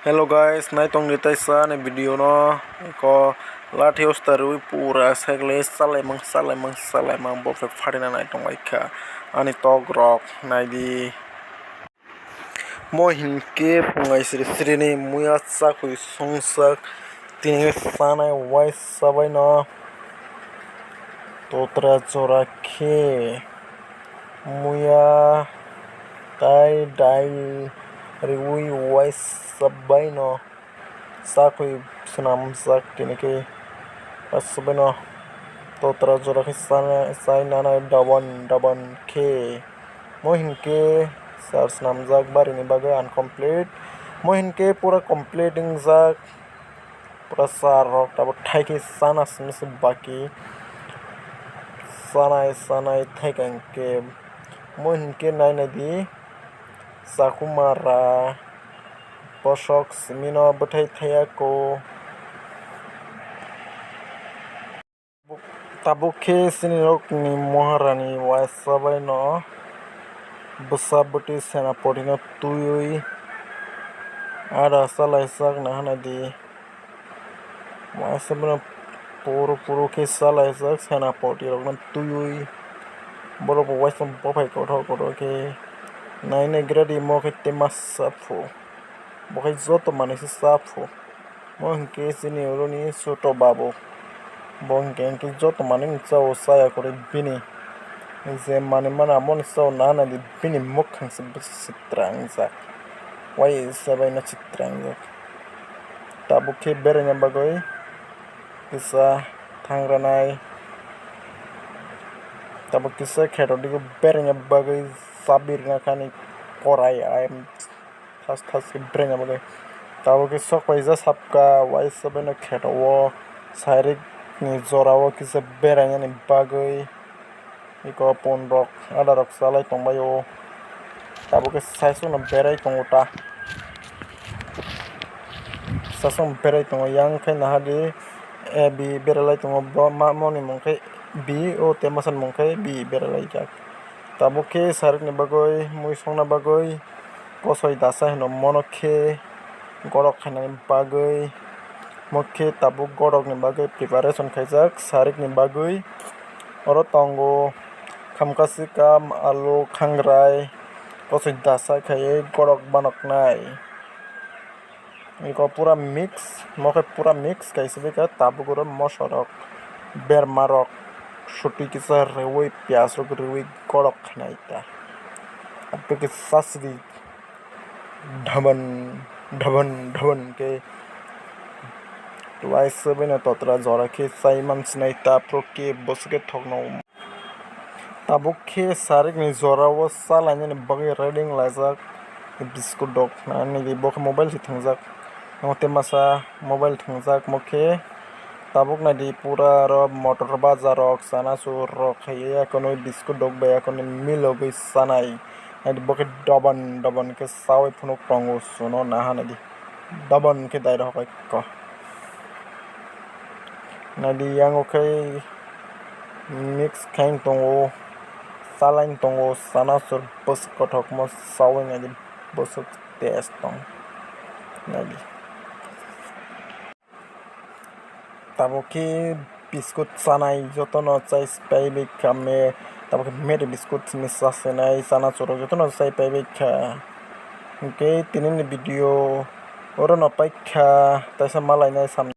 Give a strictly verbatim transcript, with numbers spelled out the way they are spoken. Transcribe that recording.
Hello guys, naitong di taisa ani video no ko lathi usta rwi pura cycle chalaimang chalaimang chalaimang bo phe pharina naitong bai kha ani tok rok naidi. Mo hinkhe phungai siri siri ni muya chakwi songsak tini sanai wai sabaino totra jora khe muya tai dai riwi wai sabaino chakwi swnamjak tini khe wai sabaino totra jora khe chana chai nanai daban daban khe. Mo hinkhe sar swnamjak barini bagwi uncomplete. Mo hinkhe pura complete wngjak. Pura sar rok tabuk thaikhe chana simi se baki. Chanai chanai thaika hinkhe. Mo hinkhe nai naidi. Chakhumara. Bosok simino bwthai thaiya ko. Tabuk khe chini rokni Maharani waisa bai no bwsa bwtwi Senapati no twiwi ada chalaijak na hwnadi. Waisa bono poro poro khe chalaijak Senapati rokno twiwi. Borok bo waisa buphai kothok kothok khe nai nai gra di mo khe tei masa phu. Bo khe joto manwi se cha phu. Mo hinkhe chini oroni Choto Babu. Bo hinkhe hinkhe joto manwi chao chaya kwrwi bini. Je manwi mana amoni chao nana di bini mwkhang se bwswk sitra wngjak. Wai se bai no sitra wngjak. Tabuk khe beraina bagwi kisa thangranai. Tabuk kisa kheto digo beraina bagwi chabi rwna kani korai ayam. Thas thas khe beraina bagwi. Tabuk khe sok paijak sapka waisa bai no kheto o sairik ni jora o kisa beraina ni bagwi. Eko pun rok ada rok chalai tongbai o. Tabuk khe saichung no berai tongo ta. Saichung berai tongo yang khe naha di, eh, bi berai lai tongo bo ma moni mung khe bi o tei masa ni mung khe bi berai lai jak. Tabuk khe sairik ni bagwi mui songna bagwi kosoi dasa hino mono khe gorok khainani bagwi mo khe tabuk gorokni bagwi preparation khaijak sarikni bagwi. Oro tongo khamka sikam, alu, khangrai kosoi dasa khaiwi gorok banoknai. Eko pura mix, mo khe pura mix kaisa bai kha tabuk oro moso rok, berma rok, sotwi kisa rwui, piyaj rok rwui gorok khainai ta. Aboni khe sasidi dhaban dhaban dhaban khe waisa bai no totra jora khe chai man sinai ta, phuru khe bwswk khe thokno. Tabuk khe sarikni jora o chalainani bagwi ready wng laijak biskut rok nini bo khe mobile se thwngjak. Omo tei masa mobile thwngjak mo khe tabuk naidi pura aro motor baja rok chanachur rok khaiwi akonwi biskut rok bai akonwi milogwi chanai. Naidi bo khe doban doban khe chawi phunuk tongo chuno naha naidi. Doban khe dai rok bai kho. Naidi yango khe mix khaina tongo, chalaina tongo, chanachur bwswk kothokma chawi naidi bwswk taste tong naidi. Tabuk khe biskut chanai jotono chai paibai kha me, tabuk khe Marie biskut simi chasinai chanachur rok jotono chai paibai kha. Hinkhe tinini video orono paikha, taisa malainai sam.